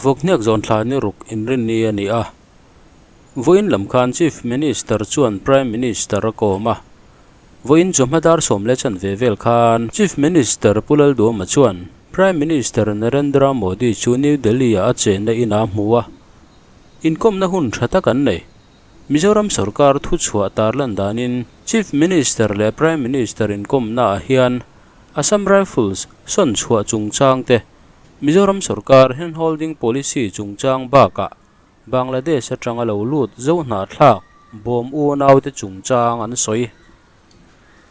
Vawkhniak zawn thla ni ruk inrinni a ni a. Vawiin lam khan Chief Minister chuan Prime Minister a kawm a. Vawiin chawhma dar 10:15 vel khan Chief Minister Pu Lalduhoma chuan Prime Minister Narendra Modi chu New Delhi-ah a chenna inah a hmu a. Inkawmna hun tha tak an nei. Mizoram sorkar thuchhuah tarlan danin Chief Minister leh Prime Minister inkawmnaah hian Assam Rifles sawn chhuah chungchang te, Mizoram sorkar handholding policy chungchang bakah Bangladesh atanga lo lut zo hnahthlak bawm unaute chungchang an sawi.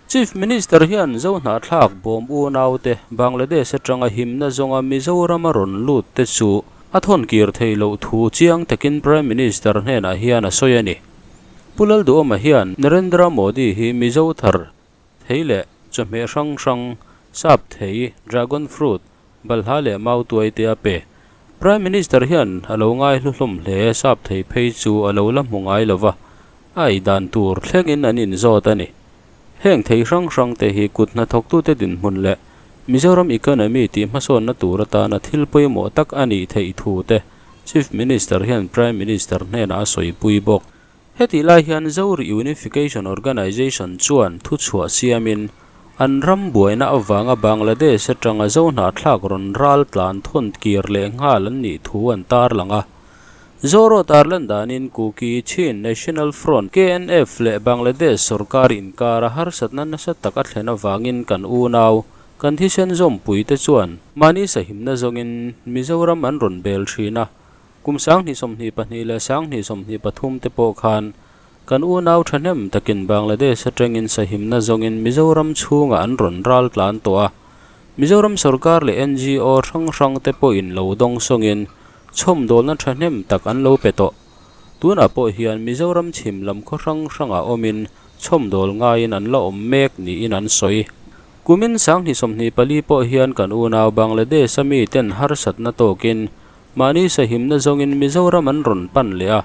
Chief Minister hian zo hnahthlak bawm unaute Bangladesh atanga himna zawnga Mizoram a rawn lut te chu a thawn kir thei loh thu chiang takin Prime Minister hnenah hian a sawi a ni. Pu Lalduhoma hian Narendra Modi hi Mizo thar thei leh chawhmeh hrang hrang, sap thei, dragon fruit, balhla leh mau tuai te a pe. Prime Minister hian a lo ngai hluhlawm hle, sap thei phei chu a lo la hmu ngai lo va, a ei dan tur thlengin an inzawt a ni. Heng thei hrang hrang te hi kut hnathawktute dinhmun leh Mizoram economy tih hmasawnna tur atana thil pawimawh tak a nih theih thu te Chief Minister hian Prime Minister hnenah a sawipui bawk. Hetih lai hian Zo Reunification Organisation chuan thuchhuah siamin an ram buaina avanga Bangladesh atanga Zo hnahthlak rawn ral tlan thawn kir leh nghal an nih thu an tarlang a. Zoro tarlan danin Kuki Chin National Front, KNF, leh Bangladesh sorkar inkara harsatna nasa tak a thlen avangin kan unau, kan thisen zawmpuite chuan mahni sahimna zawngin Mizoram an rawn bel thin a. Kum 2022 leh 2023 te pawh khan kan unau thahnem takin Bangladesh atangin sahimna zawngin Mizoram chhungah an rawn ral tlan tawh a. Mizoram sorkar leh NGO hrang hrang te pawhin lo dawng sawngin chhawmdawlna thahnem tak an lo pe tawh. Tunah pawh hian Mizoram chhim lam khaw hrang hrangah awmin chhawmdawl ngaiin an la awm mek niin an sawi. Kumin 2024 pawh hian kan unau Bangladesh a miten harsatna tawkin mahni sahimna zawngin Mizoram an rawn pan leh a.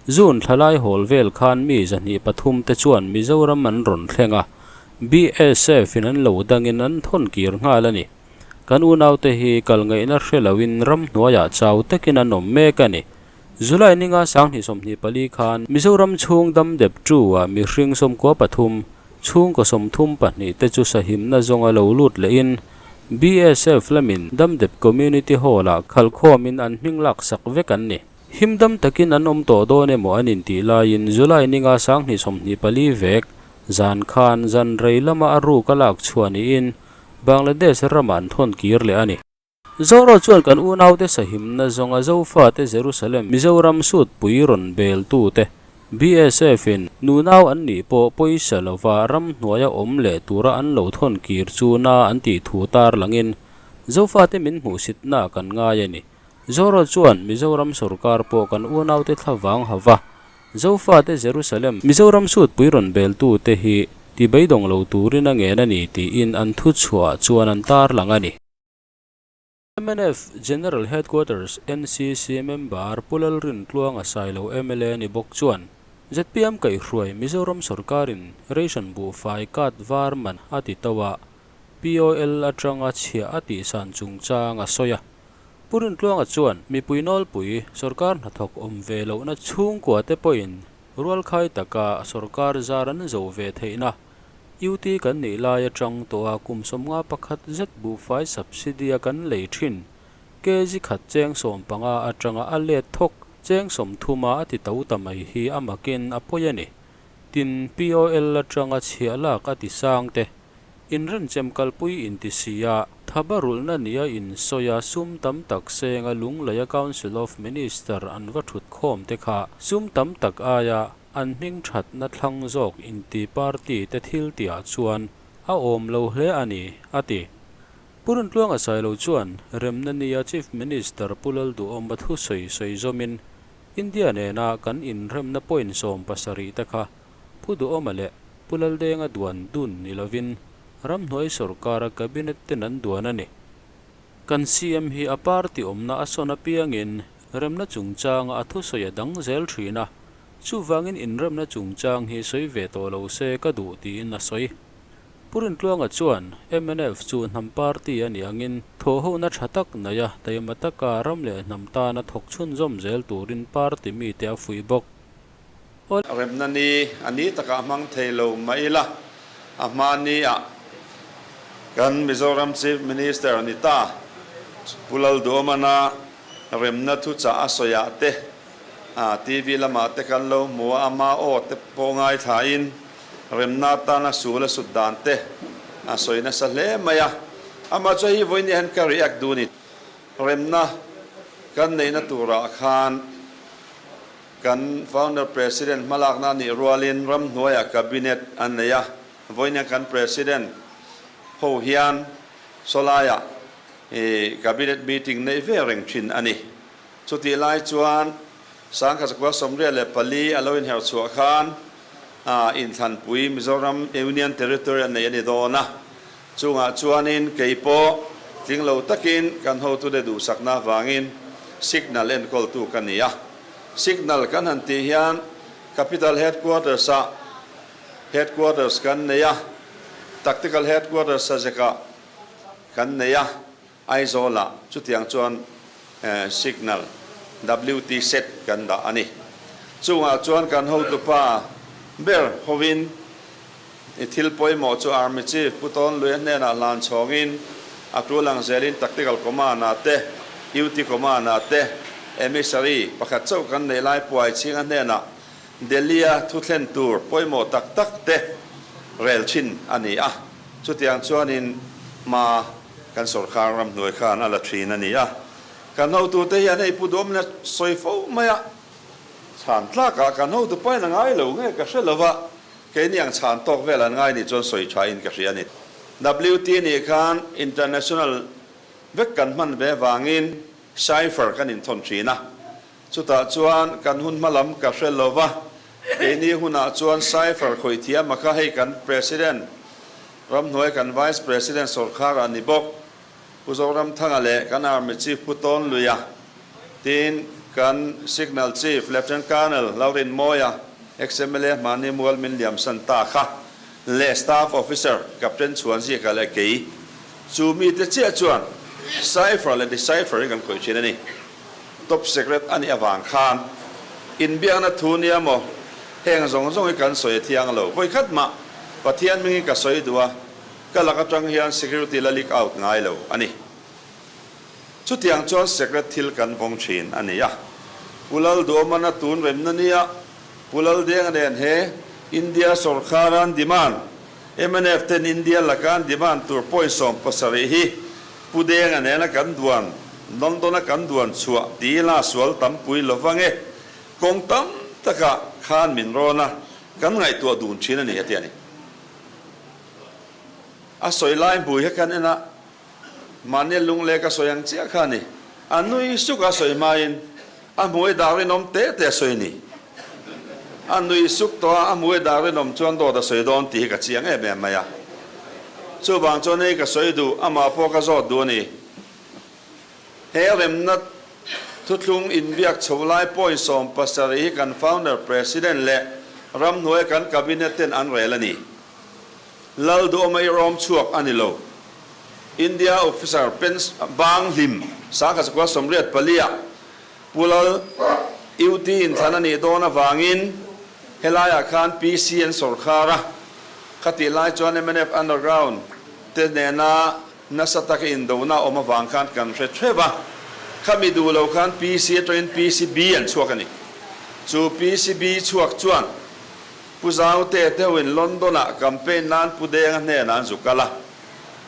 June thlalai hawl vel khan mi 103 te chuan Mizoram an rawn thleng a, BSF in an lo dangin an thawn kir nghal a ni. Kan unaute hi kal ngaihna hre loin ram hnuaiah chau takin an awm mek a ni. July ninga 2024 khan Mizoram chhung dam dep tu-ah mihring 93, chhungkaw 32 te chu sahimna zawnga lo lut lehin BSF lamin dam dep community hall-ah khalkhawmin an hming lak sak vek an ni. Himdam takin an awm tawh dawn emaw an intih laiin July ninga 2024 vek zan khan zan rei lama a ruk a lak chhuah niin Bangladesh ramah an thawn kir leh a ni. Zoro chuan kan unaute sahimna zawnga Zofate Jerusalem Mizoram sut pui rawn bel tute BSF in nunau an nih pawh pawisa lova ram hnuaia awm leh tura an lo thawn kir chu na an tih thu tar langin Zofate min hmuhsitna kan ngai a ni. Zoro chuan Mizoram sorkar pawh kan unaute thlavang hava Zofate Jerusalem Mizoram sut pui rawn bel tute hi ti beidawng lo turin a ngen a ni tiin an thuchhuah chuan an tarlang a ni. MNF General Headquarters NCC member Pu Lalrintluanga Sailo mla ni bawk chuan ZPM kaihhruai Mizoram sorkarin ration buhfai card var man a ti to a, POL atanga chhiah a tihsan chungchang a sawi a. Pu Rintluanga chuan mipui nawlpui sorkar hnathawk awm ve lohna chhungkua te pawhin rualkhai taka sorkar zar an zo ve theihna UT kan nih lai atang tawh a kum 51 zet buhfai subsidy a kan lei thin kg khat cheng 15 atanga a let thawk cheng 30 a ti to ta mai hi a makin a pawi a ni. Tin POL atanga chhiah lak a ti sang te inren chem kalpui in ti si a, thabarulna nia in sawi a sum tam tak senga Lungleia Council of Minister an va thut khawm te kha sum tam tak aia an hming thatna thlang zawk in ti party te thil tiah chuan a awm lo hle a ni, a ti. Pu Rintluanga Sailo chuan remna nia Chief Minister Pu Lalduhoma thu sawi sawi zawmin India nena kan inremna point 17 te kha Pu Duhoma leh Pu Laldenga duan dun ni lovin ramhnuai sorkara cabinet ten an duan a ni. Kan CM hi a party awmna a sawn apiangin remna chungchanga a thusawi a dang zel thin a, chuvangin inremna chungchang hi sawi ve tawh lo se ka duh tiin a sawi. Pu Rintluanga chuan mnf chu hnam party a nih angin thawhhona tha tak nei a, taima taka ram leh hnam tana thawk chhunzawm zel turin party mite a fuih bawk. Remna ni a ni takah hmang thei lo mah ila, a hma ni ah kan Mizoram Chief Minister ni ta Pu Lalduhawmana remna thuchah a sawiah te, TV lamah te kan lo hmu a, ama aw te pawh ngaithlain remna atana sul a sut dan te a sawi nasa hle mai a. Amah chu hei vawiin hian ka react duh a ni. Remna kan neihna turah khan Kan Founder President hmalakna nih rualin ramhnuaiah Cabinet an nei a, vawiin hian kan President ho hian sawlaiah Cabinet meeting neih ve reng thin a ni. Chutih lai chuan Sangkhat Sakua 84 a lo inherh chhuah khan inthlanpui Mizoram Union Territory a nei a ni dawn a, chungah chuanin kei pawh tling lo takin kan hotute duhsakna avangin signal enkawltu ka ni a. Signal kan han tih hian Capital Headquarters ah Headquarters kan nei a, Tactical Headquarters Sazek-ah kan nei a, Aizawl-ah chutiang chuan Signal WT set kan dah a ni. Chungah chuan kan hotupa ber hovin i thil pawimawh chu Army Chief Pu Tawnluia hnenah hlan chhawngin a tul ang zelin Tactical Command-ah te, UT Command-ah te, Emissary pakhat chauh kan neih lai Puai Chhinga hnenah Delhi-a thu thlen tur pawimawh tak tak te rel thin a ni a. Chutiang chuanin hma kan sawrkar ramhnuai khan a la thin a ni a. Kan hotute hian hei Pu Duhawmna sawi fo mai a, chhan tlakah kan hotu pain a ngai lo nge ka hre lo va, Keini ang chhan tawk vel an ngai nih chuan sawi tha in ka hria a ni. WT nih khan international vek kan hman ve vangin cipher kan inthawn thin a, chutah chuan kan hun hma lam ka hre lo va, keini hunah chuan cipher khawih thiam a kha hei kan President ramhnuai kan Vice President sawrkhar ah ni bawk Pu Zoramthanga leh kan Army Chief Pu Tawnluia, tin kan Signal Chief Lieutenant Colonel Lalrinmawia, ex-MLA Hmani Mual min liamsan ta kha leh Staff Officer Captain Chhuanzika leh kei chu mite chiah chuan cipher leh decipher hi kan khawih thin a ni. Top secret a nih avang khan inbiakna thu nia maw heng zawng zawng hi kan sawi a thiang lo. Vawikhat mah Pathian hming hi ka sawi duh a. Ka lak atang hian security la leak out ngai lo a ni. Chutiang chuan secret thil kan vawng thin a ni a. Pu Lalduhawmana tun remna nia Pu Laldenga nen he India sawrkharan demand, mnf ten India laka an demand tur point 70 hi Pu Denga nena kan duan London-a kan duan chhuah ti ila sual tampui lovange kawng tam takah khan min rawn a, kan ngaihtuah dun thin a ni a ti a ni. A sawi lai bui hi kan en a, mahni lunglek a sawi ang chiah kha a ni. A nui suk a sawi hmain a hmui dar rinawm te te a sawi a ni. A nui suk tawh a, a hmui dar rinawm chuan dawt a sawi dawn tih hi ka chiang em em mai a. Chuvang chuan hei ka sawi duh, amah pawh ka zawt duh a ni. He remna thuthlung inbiak chho lai point 70 hi kan founder President leh ramhnuaia kan Cabinet ten an rel a ni. Lal duhawma i rawm chhuak a ni lo. India officer pen bang hlim 1984 ah Pu Lal UT inthlan a nih dawn avangin helaiah khan PC an sawrkhar a, khatih lai chuan mnf underground te nena Nasa taka indona awm avang khan kan hre theuh a, khami duh lo khan PC atangin PCB an chhuak a ni. Chu PCB chhuak chuan Pu Zaute deuhin London-ah campaign nan Pu Denga hnenah an zuk al a.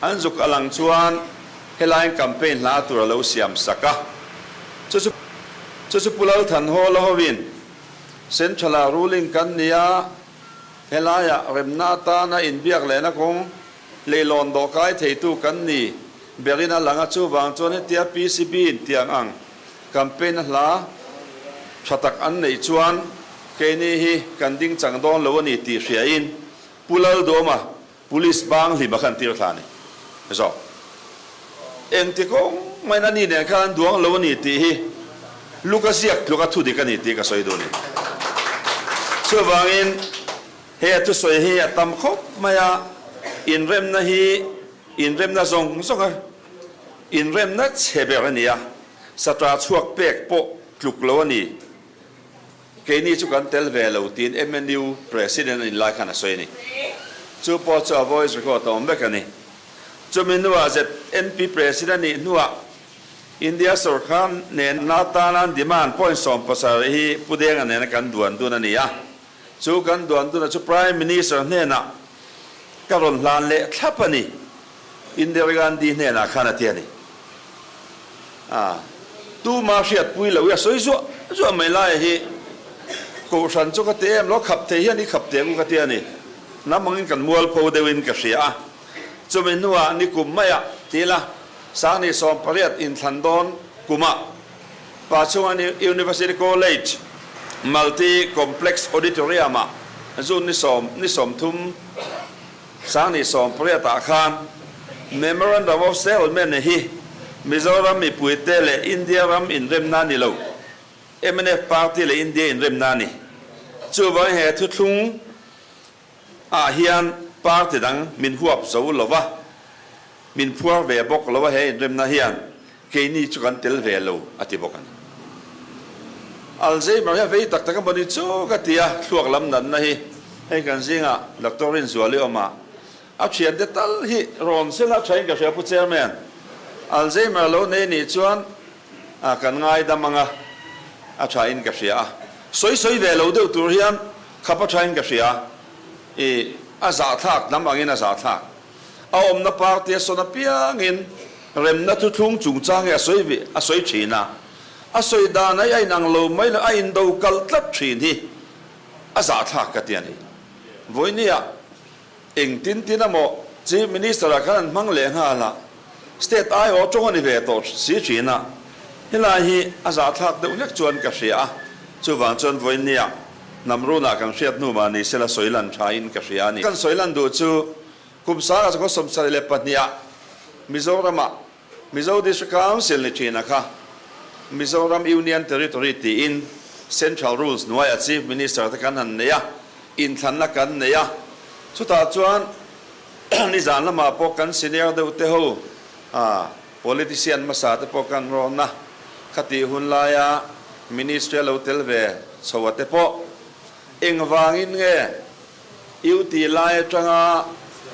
An zuk al ang chuan helaiin campaign hla tur a lo siam sak a. Chu chu chu chu Pu Lalthanhawla hovin Central-ah ruling kan ni a, helaiah remna atana inbiak lehna kawng Leilawn dawhkai theitu kan ni berin a lang a, chuvang chuan hetia PCB in tiang ang campaign a hla tha tak an neih chuan keini hi kan ding chang dawn lo a ni tih hriain Pu Lalduama Police bang hlim a khan tir thla a ni zawk. Engti kawng maiin a ni nen khan an duang lo a ni tih hi luka ziak tluka thudik a ni tih ka sawi duh a ni. Chuvangin. He a thusawi hi a tam khawp mai a, Inremna hi inremna zawng zawnga inremna chhe ber a ni a, satra chhuak pek pawh tluk lo a ni. Keini chu kan tel ve lo tiin MNU President a inlai khan a sawi a ni. Chu pawh chu a voice record a awm vek a ni. Chumi hnuah ZNP President nih hnuah India sorkar nen atana an demand point 17 hi Pu Denga nena kan duan dun a ni a. Chu kan duan duna chu Prime Minister hnenah ka rawn hlan leh thlap a ni, Indira Gandhi hnenah khan a ti a ni. A, tuma hriatpui lo i a sawi zuah zuah mai laia hi Kohhran chu ka ti em lo, khap thei hian i khap teh ang u ka ti a ni. Hnam angin kan mualpho deuhin ka hria a. Chumi hnuah nikum maiah ti ila Sangni 18 inthlan dawn kumah Pachhunga University College Multi Complex Auditorium-ah June ni sawm ni 30 Sangni 18 ah khan Memorandum of Settlement hi Mizoram mipuite leh India ram inremna ni lo, mnf Party leh India inremna a ni. Chuvangin he thuthlung ah hian party dang min huap zo lo va, min phuar ve bawk lo a he inremna hian keini chu kan tel ve lo a ti bawk a ni. Alzheimer hi a vei tak tak a mawni chu ka ti a, thluak lam natna hi hei kan zingah Doctor Rinzuali awm a, a thiante tal hi rawn sela thain ka hria Pu Chairman, Alzheimer lo nei nih chuan a kan ngaidam anga a thain ka hria a, sawi sawi ve lo deuh tur hian Khapa thain ka hria i a zahthlak hnam angin a zahthlak. A awmna party a sawn apiangin remna thuthlung chungchang hi a sawi ve a sawi thin a. A sawi dan ai a inang lo mai lo a indo kal tlat thin hi a zahthlak ka ti a ni. Vawinia engtin tin emaw Chief Minister ah khan an hmang leh nghal a, State aiawh tawng a ni ve tawh si thin a, helai hi a zahthlak deuh hlek chuan ka hria a, chuvang chuan vawinia hnam runah kan hriat hnu mah ni sela sawi lan tha in ka hria a ni. Kan sawi lan duh chu kum sangah chakhaw 72 ah Mizoramah Mizo District Council ni thin a kha Mizoram Union Territory tiin Central Rules hnuaiah Chief Minister te kan han nei a, inthlanna kan nei a, chutah chuan nizan lamah pawh kan senior deuh te ho politician hmasa te pawh kan rawn a, khatih hun laia Ministry a lo tel ve chho a te pawh engvangin nge UT lai atanga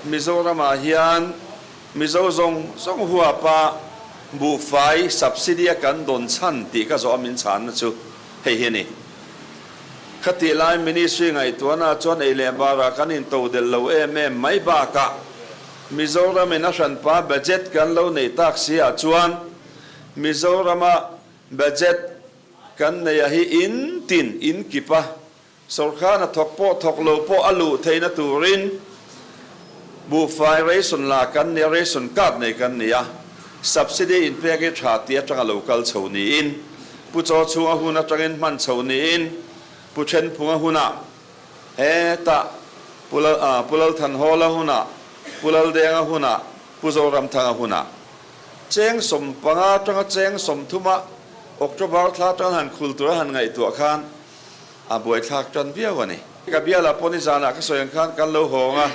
Mizoramah hian Mizo zawng zawng huapa buhfai subsidy a kan dawn chhan tih ka zawh a min chhanna chu hei hi a ni. Khatih lai Ministry ngaihtuahna chuan ei leh barah kan into delh lo em em mai bakah Mizoramin a hranpa budget kan lo neih tak si ah chuan Mizorama budget kan neih a hi in tin in kip a Sorkar hnathawk pawh thawk lo pawh a luh theihna turin buhfai ration la kan nia, ration card nei kan ni a, subsidy inpek hi tha tih atanga lo kal chho niin, Pu Chaw chhunga hun atangin hman chho niin, Pu Thenphunga hunah hetah Pu Pu Lalthanhawla hunah, Pu Laldenga hunah, Pu Zoramthanga hunah cheng 15 atanga cheng 30 ah October thla atang han khul tura han ngaihtuah khan A buaithlak tan viau a ni. Ka bialah pawh nizanah ka sawi ang khan kan lo hawng a,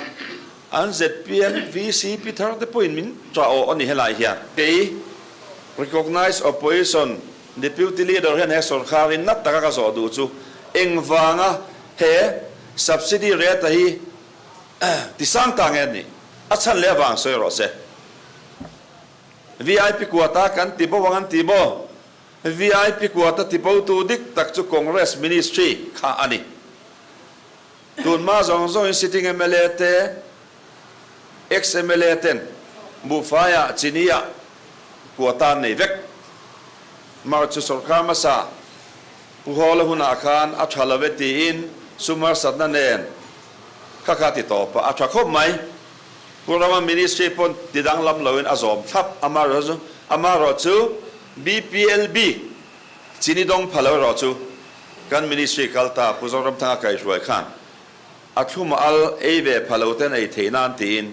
an zpm VCP thar te pawhin min ṭah awh a ni helai hian. Kei Recognized Opposition Deputy Leader hian he sawrkharin nat taka ka zawh duh chu engvanga he subsidy rate hi ti sang ta nge a nih? A chhan leh avang sawi rawh se. VIP quota kan ti bo ang an ti maw? VIP quota tibotu dik tak chu Congress Ministry kha a ni. Tunhma zawng zawngin sitting mla te, ex-mla ten buhfaiah, chiniah quota an nei vek. Mar chu sorkar hmasa Pu Hawla hunah khan a tha lo e tiin sum harsatna nen kha kha ti tawp a, a tha khawp mai. Pu Rama Ministry pawn ti danglam loin a zawm thlap. Amaherawhchu chu BPL bik chini dawng pha lo erawh chu kan Ministry kal ta Pu Zoramthanga kaihruai khan a thlum al ei ve pha lo ten ei theih nan tiin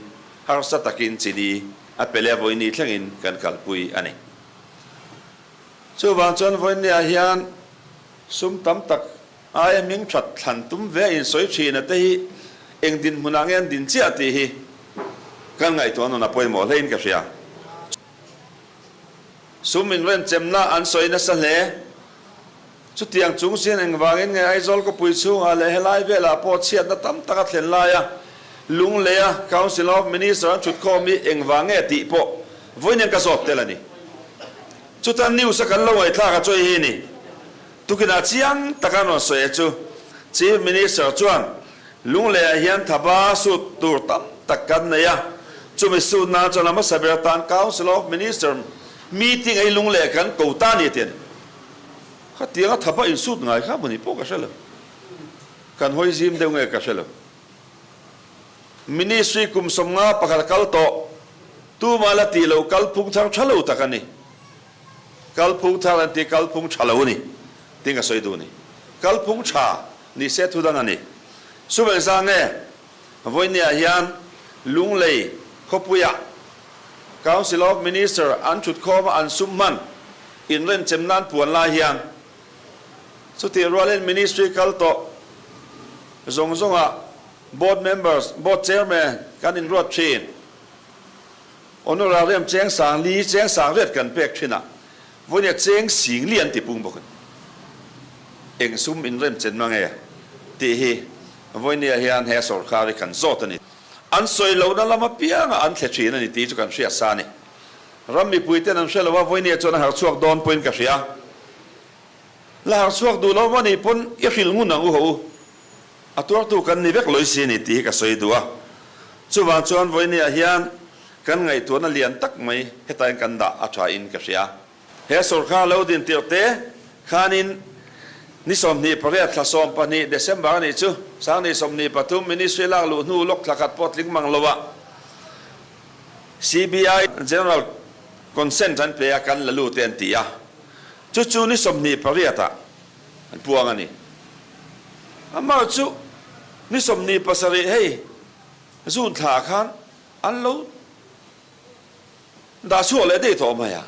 harsa takin chini a pe leh vawiini thlengin kan kalpui a ni. Chuvang chuan vawiinniah hian sum tam tak aia hming that thlan tum ve a insawi thin a te hi eng dinhmunah nge an din chiah tih hi. Kan ngaihtuah nun a pawimawh hlein ka hria. Sum inrenchemna an sawi nasa hle. Chutiang chung sin engvangin nge Aizawl khawpui chhungah leh helai velah pawh chhiatna tam tak a thlen laia Lungleia Council of Minister an thutkhawm hi engvang nge tih pawh vawiin ka zawt tel a ni. Chuta news a kan lo ngaihthlak a chawi hi ni. Tukinah chiang taka an rawn sawi a chu Chief Minister chuan Lungleiah hian thaba sut tur tam tak kan nei a, chumi sut nan chuan a hmasa ber atan Council of Minister meeting a hi Lunglei kan ko ta a ni a ti a ni. Khatianga thaba insut ngai kha maw ni pawh ka hre lo. Kan hawi zim deuh nge ka hre lo. Ministry kum 51 a kal tawh, tumah la tih loh kalphung thar tha lo tak a ni. Kalphung thar an ti kalphung tha lo a ni tih ka sawi duh a ni. Kalphung tha ni se thu dang a ni. Chuvengzah nge vawinia hian Lunglei khawpuiah Council of Minister an thutkhawm a an sum hman inrenchem nan puan lai hian chutih rualin Ministry kal tawh zawng zawngah Board members, Board Chairman kan inruat thin. Honorarium cheng sang li, cheng sang riat kan pek thin a, vawinia cheng sing li an ti pung bawk a ni. Eng sum inremchen mang e tih hi vawinia hian he sawrkar hi kan zawt a ni. An sawi lohna lam apiangah an thle thin a ni tih chu kan hriat sa a ni. Ram mipuiten an hre lo a, vawinia chuan a harchhuak dawn pawhin ka hria. La harchhuak duh lo maw nih pawn i hrilh ngun ang u ho u. A tuartu kan ni vek lawih si ni tih hi ka sawi duh a. Chuvang chuan vawinia hian kan ngaihtuahna lian tak mai hetain kan dah a tha in ka hria. He sawrkar lo din tirh te khanin ni 28 thla 12 December a nih chu Sangni 23 Ministry lak luh hnu lawk thla khat pawh tling mang lo ah CBI General Consent an pe a kan la lut e an ti a. Chu chu ni 28 ah an puang a ni. Amah chu ni 27 hei June thla khan an lo dah chhuak leh daih tawh mai a.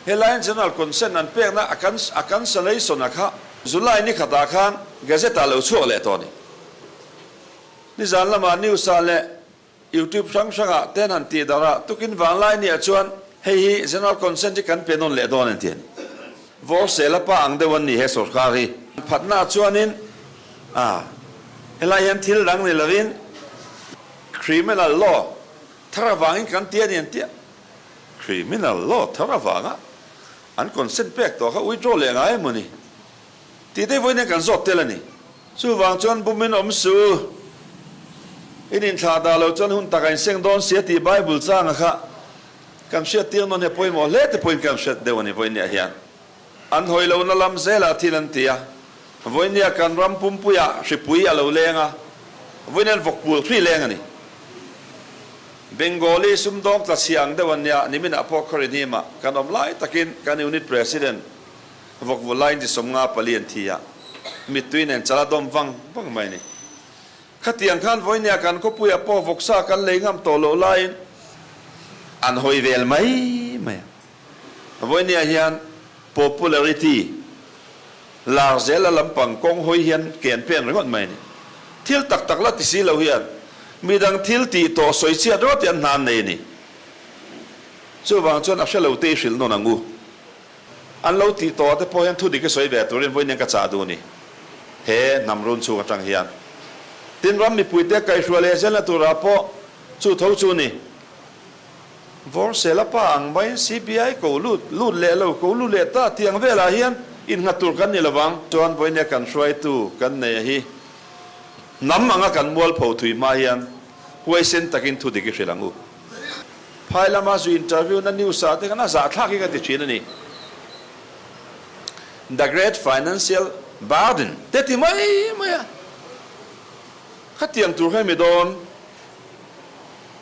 Helaiin General Consent an pekna a a cancellation a kha July ni khatah khan Gazette ah lo chhuak leh tawh a ni. Nizan lamah news ah leh YouTube hrang hrangah ten han tih darh a, tukin vanglai nia chuan hei hi General Consent hi kan pe nawn leh dawn an ti a ni. Vawr sela pa ang deuh an ni he sawrkar hi. Phatna chuanin a helai hian thil dang ni lovin Criminal Law thar avangin kan ti a ni an ti a. Criminal Law thar avanga an consent pek tawh kha withdraw leh ngai emaw ni tih te vawiin hian kan zawt tel a ni. Chuvang chuan bumin awm su. In inthlah dah lo chuan hun tak a inseng dawn si a tih Bible changa kha kan hriat tir nawn hi a pawimawh hle te pawhin kan hriat deuh a ni vawinia hian. An hawi lohna lam zelah thil an ti a, vawinia kan ram pumpuiah hripui a lo leng a, vawiin an vawkpul hri leng a ni. Bengali sumdawng tla chhia ang deuh an nia, niminah pawh Khawrihnimah kan awm lai takin kan unit president Vawkvu laiin chi 54 an thi a, mittui nen chala dawm vang vang mai a ni. Khatiang khan vawinia kan khawpuiah pawh vawksa kan lei ngam tawh loh laiin an hawi vel mai mai a. Vawinia hian popularity lar zela lampang kawng hawi hian ke an pen ringawt mai a ni. Thil tak tak la ti si lo hian midang thil tih tawh sawi chhiat rawt hi an hna an nei a ni. Chuvang chuan a hre lo te i hrilh nawn ang u. An lo tih tawh te pawh hian thu dik i sawi ve turin vawiin ka chah duh ni. He hnam run chhung atang hian tin ram mipuite kaihruai leh zelna turah pawh chu tho chu ni. Vawr sela pa ang maiin CBI ko lut lut leh lo ko lut leh ta tih ang velah hian innghat tur kan ni lovang. Chuan vawiin kan hruaitu kan nei a hi hnam anga kan mualpho thui hma hian huaisen takin thu dik i hrilh ang u. Phai lama zu interview na news ah te khan a zahthlak hi ka ti thin a ni. The great financial burden te ti mai mai a. Khatiang tur kha mi dawn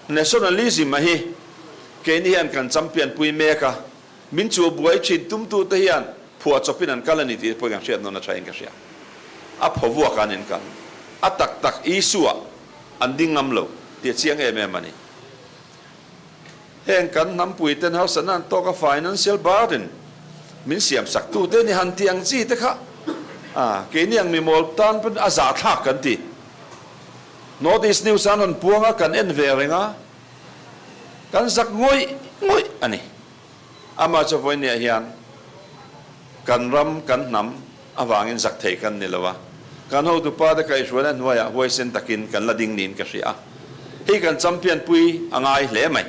nationalism a hi keini hian kan champion pui mek a, min chu buai thin tumtu te hian phuah chawpin an kal a ni tih pawh kan hriat nawn a tha in ka hria. A phaw vuak an in kal. A tak tak issue ah an ding ngam lo tih a chiang em em a ni. Heng kan hnampui ten harsatna an tawk a financial burden min siam sak tu te ni han tih ang chi te kha a keini ang mimawl tan pawn a zahthlak kan ti. North East News an rawn puang a kan en ve reng a. Kan zak ngawih ngawih a ni. Amah chu vawinia hian kan ram, kan hnam avangin zak thei kan ni lo a. Kan hotupa te kaihhruaina hnuaiah huaisen takin kan la ding niin ka hria a. Hei kan champion pui a ngai hle mai.